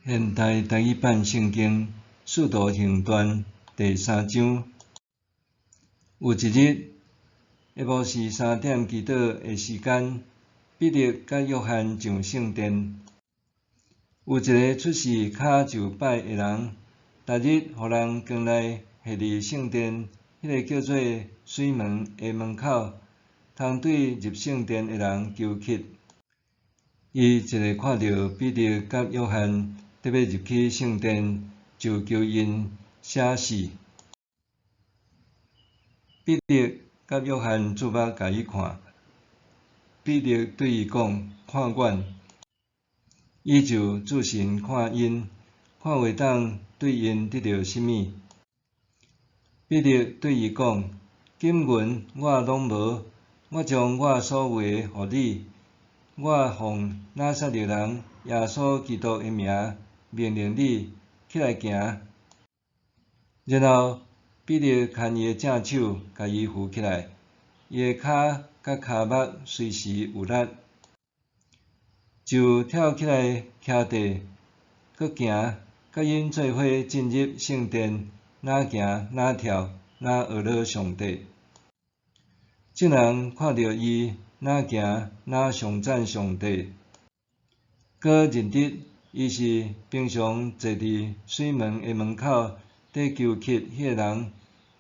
現代台語版聖經《使徒行傳》第三章。有一日，下晡時3點祈禱的時間，彼得佮約翰上聖殿。有一个出世跤就䆀的人，逐日予人扛來繫佇聖殿彼个叫做水門的門口，通對入聖殿的人求乞。伊一下看著彼得佮約翰欲入去聖殿，就求𪜶寫事。彼得佮約翰注目共伊看，彼得對伊講：看阮。伊就注神看𪜶，看會當對𪜶得著啥物。彼得對伊講：金銀我攏無，我將我所有的予你。我奉拿撒勒人耶穌基督的名命令你起來行。然後彼得牽伊的正手，共伊扶起來，伊的跤佮跤目隨時有力，就跳起來徛地，閣行，佮𪜶做伙進入聖殿，若行若跳，若呵咾上帝。眾人看著伊若行若頌讚上帝，閣認得伊是平常坐佇水門的門口佇求乞彼个人，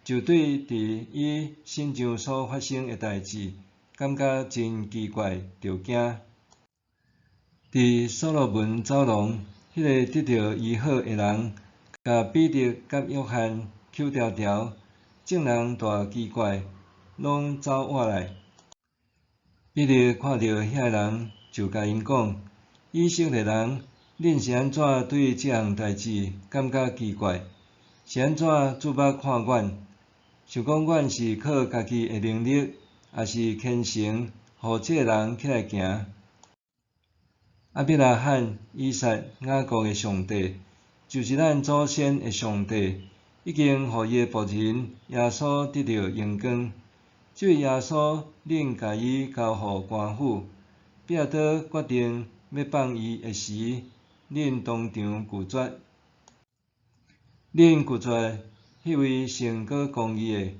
就對佇伊身上所發生的代誌感覺真奇怪，著驚。佇所羅門走廊，彼个得著醫好的人，共彼得佮約翰抾牢牢，眾人大奇怪，攏走倚來。彼得看著遐人，就共𪜶講：以色列人，恁是按怎對這項代誌感覺奇怪？是按怎注目看阮？想講阮是靠家己的能力，抑是虔誠，予這个人起來行？亞伯拉罕、以撒、雅各的上帝，就是咱祖先的上帝，已經予伊的僕人耶穌得著榮光。這位耶穌，恁共伊交予官府，彼拉多決定欲放伊的時，恁當場拒絕。恁拒絕彼位聖閣公義的，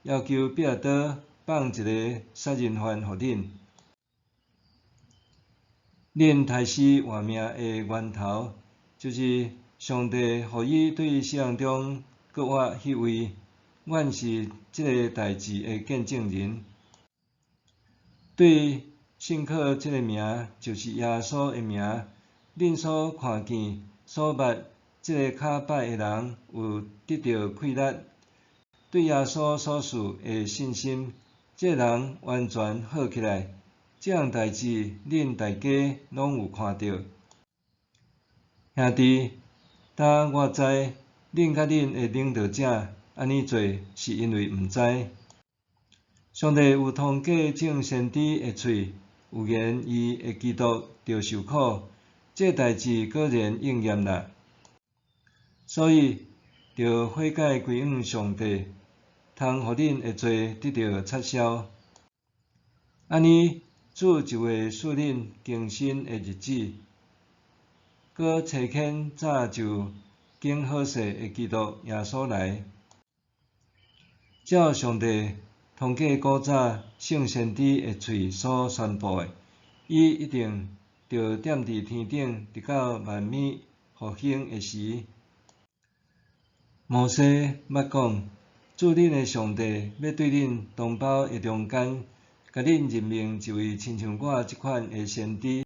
要求彼拉多放一个殺人犯予恁。恁刣死活命的源頭，就是上帝予伊對死人中閣活彼位。阮是這个代誌的見證人。對信靠這个名，就是耶穌的名，恁所看見、所捌這个跤䆀的人有得著氣力，對耶穌所賜的信心，這个人完全好起來。這項代誌，恁大家攏有看著。兄弟，今我知恁佮恁的領導者按呢做，是因為毋知。上帝有通過眾先知的喙，預言伊的基督著受苦，這代誌果然應驗啦。所以，著悔改歸向上帝，通予恁的罪得著擦消。按呢，主就會賜恁更新的日子，閣差遣早就經好勢的基督耶穌來。照上帝通過古早聖先知的喙所宣布的，伊一定著踮佇天頂，直到萬物復興的時。摩西捌講：主恁的上帝欲對恁同胞的中間，共恁任命一位親像我這款的先知，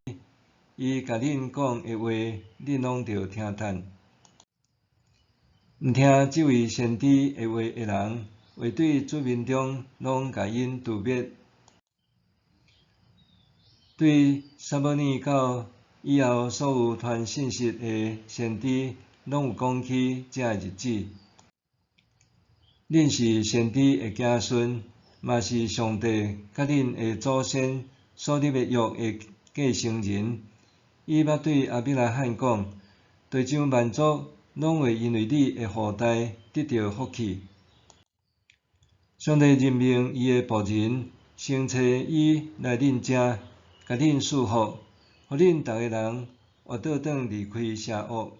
伊共恁講的話，恁攏著聽趁。毋聽這位先知的話的人，會對子民中攏共𪜶除滅。對撒母耳到以後所有傳信息的先知，攏有講起這个日子。恁是先知的子孫，嘛是上帝佮恁的祖先所立的約的繼承人。伊捌對亞伯拉罕講：地上萬族攏會因為你的後代得著福氣。上帝任命伊的僕人，先差伊來恁遮，共恁賜福，予恁逐个人活倒轉離開邪惡。